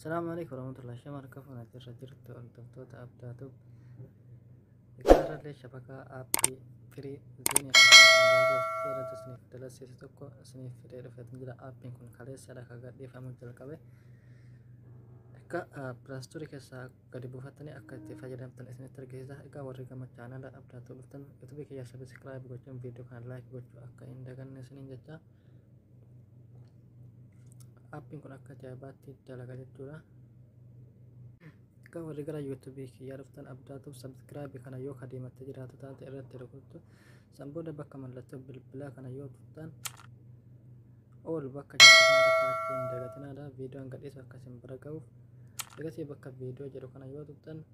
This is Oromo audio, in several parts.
Assalamu alaikum warahmatullahi wabarakatuh. Fuuna jirra jirtu hordoftoota Abdaatub. Egaa shabakaa aappii firii Zain seeratu isiniif dalasiisu tokko isiniif fidee dhufeetu jira. Aappiin kun kaleessadha kan gadhiifamuu jalqabe. Akka Play Store keessaa gadi buufattanii akka itti fayyadamtan isinitti argisiisa. Egaa warri gama chaanala Abdaatub dhuftan, YouTube kiyya subscribe gochuun, viidiyoo kana like gochuu akka hin daganne isiniin jecha. Aappiin kun akka ajaa'ibaatti dalaga jechuudha. Egaa warri gara YouTube kiyyaa dhuftan, Abdaatuuf subscribe kana yoo kadeemattee jiraatu taate irratti rukuttu. San booda bakka mallattoo bilbilaa kana yoo tuttan, all bakka jettu kana kaachuu hin dagatinaadha. Viidiyoon gadhiisu akka isin bira ga'uuf. Egasii bakka viidiyoo jedhu kana yoo tuttan,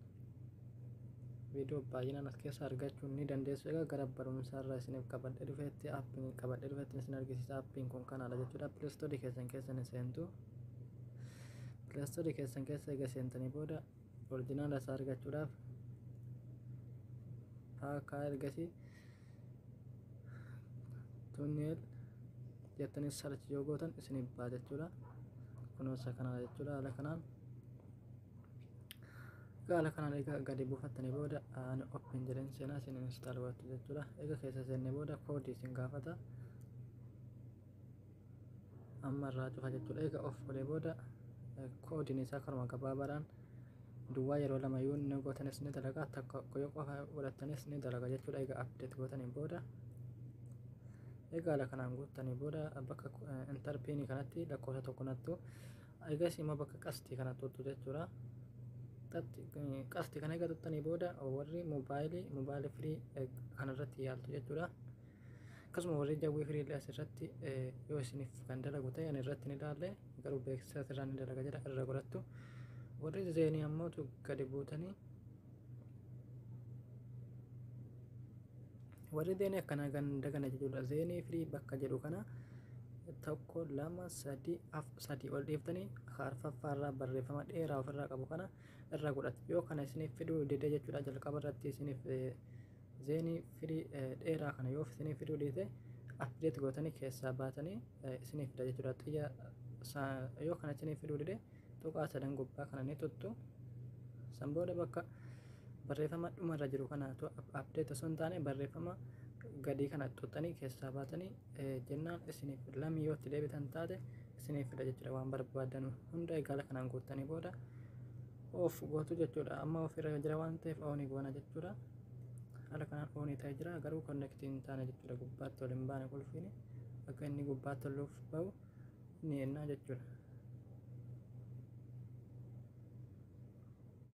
viidiyoo baay'inaan as keessa argachuu ni dandeessu. Egaa gara barumsaarraa isiniif qabadhee dhufeetti, aappiin qabadhee dhufeetti isin argisiisa. Aappiin kun kanaadha jechuudha. Play Store keessan keessa ni seentu. Play Store keessan keessa eega seentanii booda, original isaa argachuudhaaf haakaa ergasii tunnel jettanii search yoo gootan isiniif ba'a jechuudha. Kunuunsa kanadha jechuudha. Haala kanaan egaa gadi buufattanii booda, ani open jedheen seenaa, isin install godhattu jechuudha. Egaa keessa seennee booda koodii isin gaafata. Amma irraa cufa jechuudha. Egaa off godhee booda, koodiin isaa karuma gabaabaadhaan duwwaa yeroo lama yoo inni gootanis ni dalaga, takka yoo qofa godhattanis ni dalaga jechuudha. Egaa update gootanii booda, egaa haala kanaan guuttanii booda, bakka enter PIN kanatti lakkoofsa tokko nattu. Egas immoo bakka qastii kana tuttu jechuudha. Qastii kana egaa tuttanii booda, warri moobaayilii Free kanarratti yaaltu jechuudha. Akkasuma warri Jawwy Free illee asirratti yoo isiniif kan dalagu ta'e, ani irratti ni ilaalle garuu beeksisa asirraa ni dalaga jedha, irra godhattu. Warri Zain ammootu gadi buutanii, warri Zain akkana ganda kana jechuudha. Zain Free bakka jedhu kana tokko, lama, sadi, sadii ol dhiiftanii, arfaffaarraa barreeffama dheeraa ofirraa qabu kana irra godhatu. Yoo kana isiniif fiduu dide jechuudha, jalqaba irratti isiniif Zain Free dheeraa kana yoo isiniif fiduu dhiise, update gootanii keessaa baatanii isiniif fida jechuudha. Xiyya yoo kana isiniif fiduu dide, tuqaa sadan gubbaa kana ni tuttu. San booda bakka barreeffama dhumarra jiru kana update osoo hin taane barreeffama gadii kana tuttanii keessaa baatanii jennaan, isiniif lamii yoo itti deebitan taate isiniif fida jechuudha. Waan barbaadan hunda egaala kanaan guuttanii booda off gootu jechuudha. Amma ofirra jira waan ta'eef on goona jechuudha. Haala kanaan on ta'ee jira, garuu connect hin taane jechuudha. Gubbaatti ol hin baane qulfiin. Akka inni gubbaatti ol bahu ni ennaa jechuudha.